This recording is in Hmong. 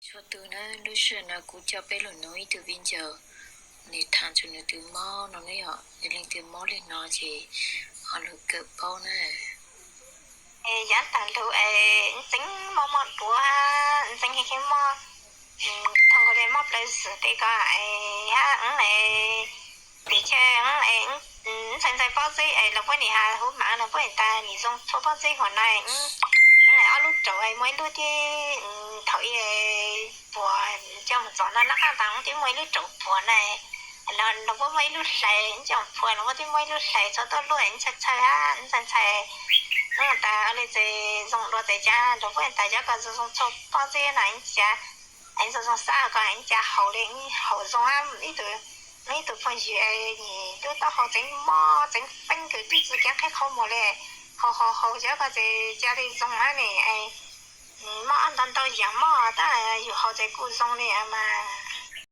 Txhua tus na, lub sij hawm no kuv coj peb los nug ib tug viv ncaus, nws tham txog nws tus mob no ne yom, yog leej twg mob li no ces ho lug kawm paub na. Yav tas lug es ntxeev mob mob duav, ntxeev heev heev mob, thov nkaus li mob plaws xwm tes ko, hab tim chaw ntxhais ntxais pob zeb es los puab nim has huv maav los puab nim tas nim zoo txhua pob zeb huam no, ob lub raum muaj ib lub tib, thaum ub puag coj mus txog no nab qab tas tib muaj ib lub raum puag na, los puab muaj ib lub hlais, coj puag los puab tib muaj ib lub hlais txhua tuaj luaj ntxhais ntxhais hab ntxhais ntxhais, tas li ces zoo dua tes cas los puab tas cov ko zoo zoo txhua pob zeb no ib cas, zoo zoo xab ko ib cas haus li haus zoo hab ib tug, ib tug phooj ywg es nim lub taub hau txeev mob txeev feeb kawg tib tsi kev qhib qhov muag li, haus haus haus cov ko ces ca li zoo hab ne, mob ntau ntau yam mob tab yus haus ces kuj zoo li mas.